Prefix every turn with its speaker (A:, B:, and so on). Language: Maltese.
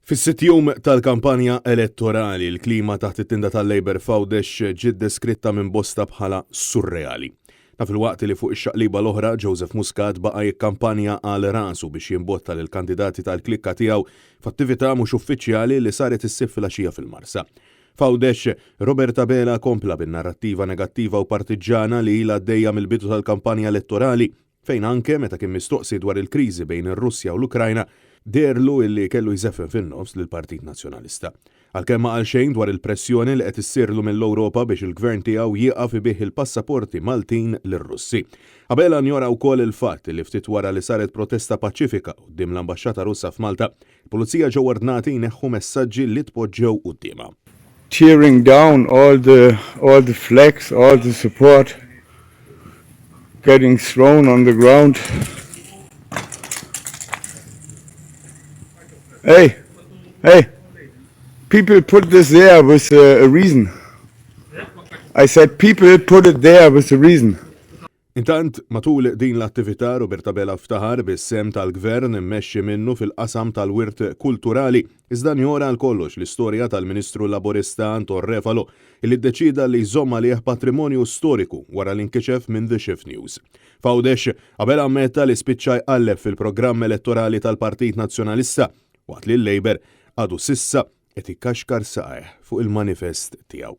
A: Fis-sitt jum tal-kampanja elettorali, il-klima taħt it-tinda tal-Labour f'Għawdex ġiet deskritta minn bosta bħala surreali. Dan filwaqt li fuq ix-xaqliba l-oħra Joseph Muscat baqa' jikkampanja għal rasu biex jimbotta lill-kandidati tal-klikka tiegħu f'attività mhux uffiċjali li saret is-Sibt filgħaxija fil-Marsa. F'Għawdex, Robert Abela kompla bin-narrattiva negattiva u partiġġana li ilha għaddejja mill-bidu tal-kampanja elettorali fejn anke meta kien mistoqsi dwar il-kriżi bejn ir-Russja u l-Ukrajna, deherlu illi kellu jżeffen fin-nofs lill-Partit Nazzjonalista. Għalkemm ma qal xejn dwar il-pressjoni li qed issirlu mill-Ewropa biex il-Gvern tiegħu jieqaf ibigħ il-passaporti Maltin lir-Russi. Abela njora wkoll il-fatt li ftit wara li saret protesta paċifika quddiem l-Ambaxxata Russa f'Malta, il-Pulizija ġew ordnati jneħħu messaġġi li tpoġġew quddiemha.
B: Tearing down all the all the flags, all the support getting thrown on the ground. Hey, hey, people put this there with a, a reason. I said people put it there with a reason.
A: Intant, matul din l-attività Robert Abela ftaħar bis-sehem tal-Gvern immexxi minnu fil-qasam tal-wirt kulturali, iżda njora għal kollox l-istorja tal-Ministru Laburista Anton Refalo illi ddeċieda li jżomm għalih patrimonju storiku wara li nkixef minn The Shift News. F'Għawdex, Abela ammetta li spiċċa jqalleb fil-programm elettorali tal-Partit Nazzjonalista waqt li l-Labour għadu s'issa qed ikaxkar saqajh fuq il-manifest tiegħu.